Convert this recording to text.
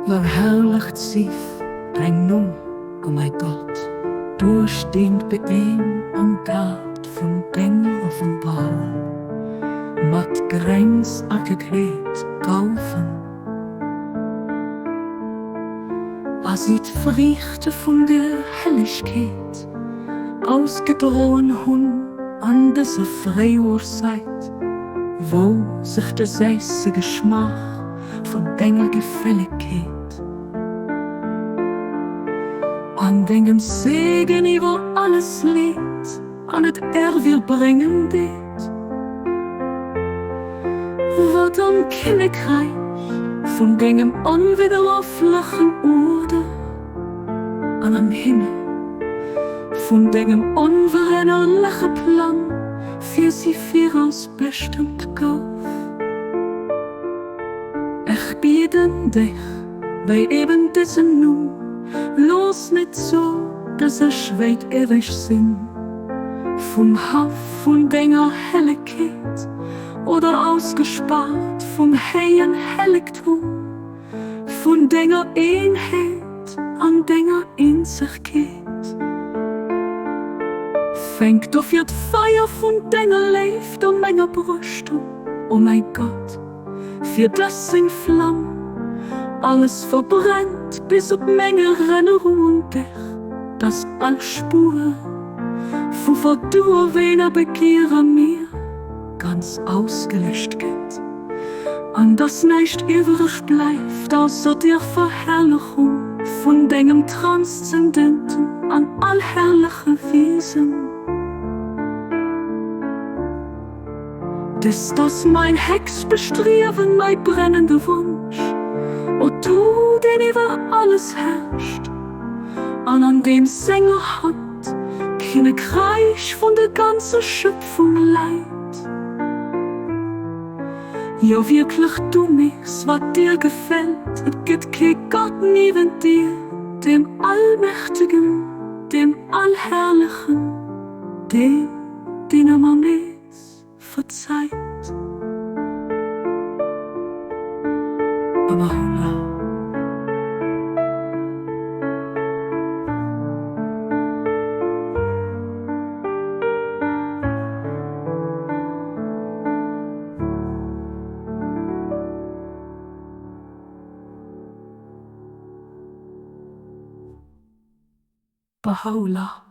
Verherrlecht sief däin Numm, o mäi Gott, duerch deen d'Beem am Gaart vun denger Offenbarung mat Gréngs agekleet goufen, a si d'Friichte vun der Hellegkeet ausgedroen hunn an dëser Fréijoerszäit, wou sech de séisse Geschmaach vun denger Gefällegkeet an dengem Segen iwwer alles leet an et Erwiel bréngen deet, wat am Kinnekräich vun dengem onwidderoflechen Uerder an am Himmel vun dengem onverännerleche Plang fir si viraus bestëmmt gouf. Ech bieden dech bei eben dësem Numm, looss net zou, dass ech wéit ewech sinn vum Haff vun denger Hellegkeet oder ausgespaart vum héijen Hellegtum, vun denger Eenheet an denger Eenzegkeet. Fänk dofir d'Feier vun denger Léift a menger Broscht un, o mäi Gott, fir dass seng Flam alles verbrennt bis op meng Erënnerung un dech, dass all Spuer vu verduerwener Begier a mir ganz ausgeläscht gëtt an dass näischt iwwereg bleift ausser der Verherrlechung vun dengem transzendenten an allherrleche Wiesen. Dëst ass mäin héchst Bestriewen, mäi brennende Wonsch, o du, deen iwwer alles herrscht an an deem senger Hand d'Kinnekräich vun der ganzer Schëpfung läit. Jo, wierklech, du méchs, wat dir gefält, et gëtt kee Gott niewent dir, deem Allmächtegen, deem Allherrlechen, deem, deen ëmmer nees verzeit. Baha'u'llah. Baha'u'llah.